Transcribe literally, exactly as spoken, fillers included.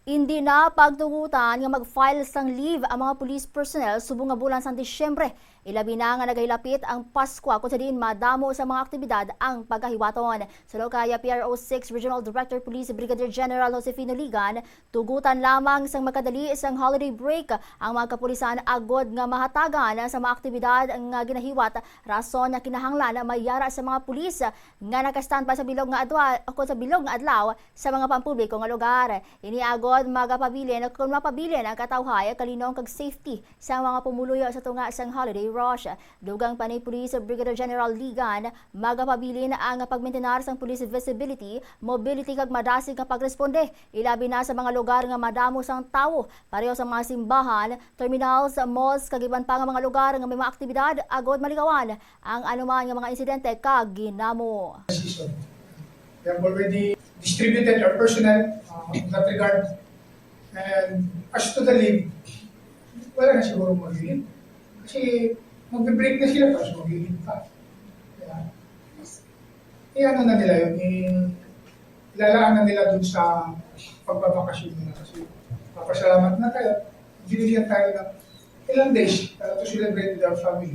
Indi na pagtugutan nga mag-file sang leave ang mga police personnel subong nga bulan sang Disyembre, ilabi na nga nagahilapit ang Paskwa, kung sa diin madamo sa mga aktibidad ang pagkahiwaton. Suno kay P R O six Regional Director Police Brigadier General Josefino Ligan, tugutan lamang sang magkadali sang holiday break ang mga kapulisan agod nga mahatagan sa mga aktibidad nga ginahiwat, rason nga kinahanglan mayara sa mga pulis nga naka-standby sa bilog nga adwa-, o sa bilog nga adlaw sa mga pampubliko nga lugar. Ini agod magapabilin kon mapabilin ang katawhay, kalinong kag safety sa mga pumuluyo sa tunga sang holiday rush. Dugang pa ni Police Brigadier General Ligan, magapabilin ang pagmintinar sang police visibility, mobility kag madasig nga pagresponde, ilabi na sa mga lugar nga madamo sang tawo, pareho sa mga simbahan, terminals, malls kag iban pa nga mga lugar nga may mga aktibidad agod maligawan ang anuman nga mga insidente kag ginamo. We have already distributed our personnel uh, in that regard. And as to the leave, wala na siguro mag-leave. Kasi mag-break na sila, tapos mag-leave pa. Kaya, eh ano na nila yun, eh, ilalaan na nila dun sa pagbabakasyon nila. Kasi papasalamat na tayo, binigyan tayo ng ilang days para to celebrate with our family.